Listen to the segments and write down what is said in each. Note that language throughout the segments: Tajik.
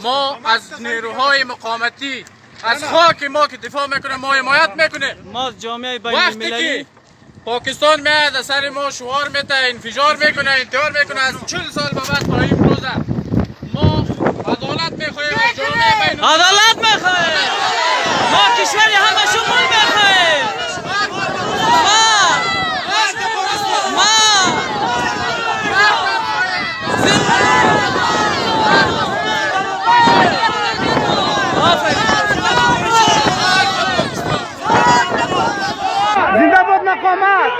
Мо аз нерӯҳои муқовиматӣ, аз хоки мо ки дифоъ мекунем, мо ҳимоят мекунем. Мо аз ҷомеаи Вақте байналмилалӣ ки Покистон меояд, аз сари мо шуор мета, инфиҷор мекунад, интиҳор мекунад, аз 40 сол ба баъд то имрӯза мо адолат мехоҳем аз ҷомеаи байналмилалӣ. Адолат мехоҳем. Мо кишвари ҳама шумул мехоҳем. Мо офарин. Зинда бод муқовимат!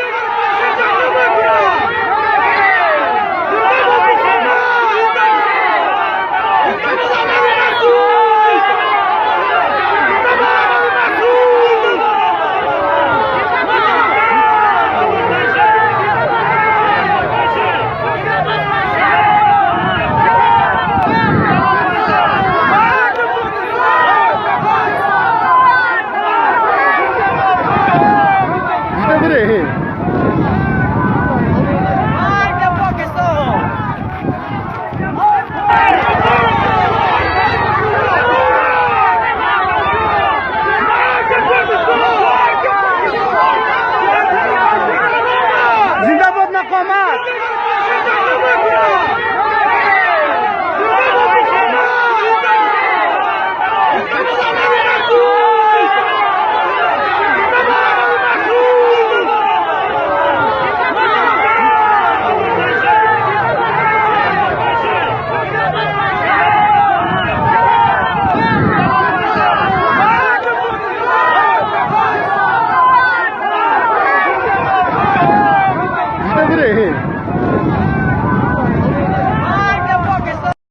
Зинда бод муқовимат!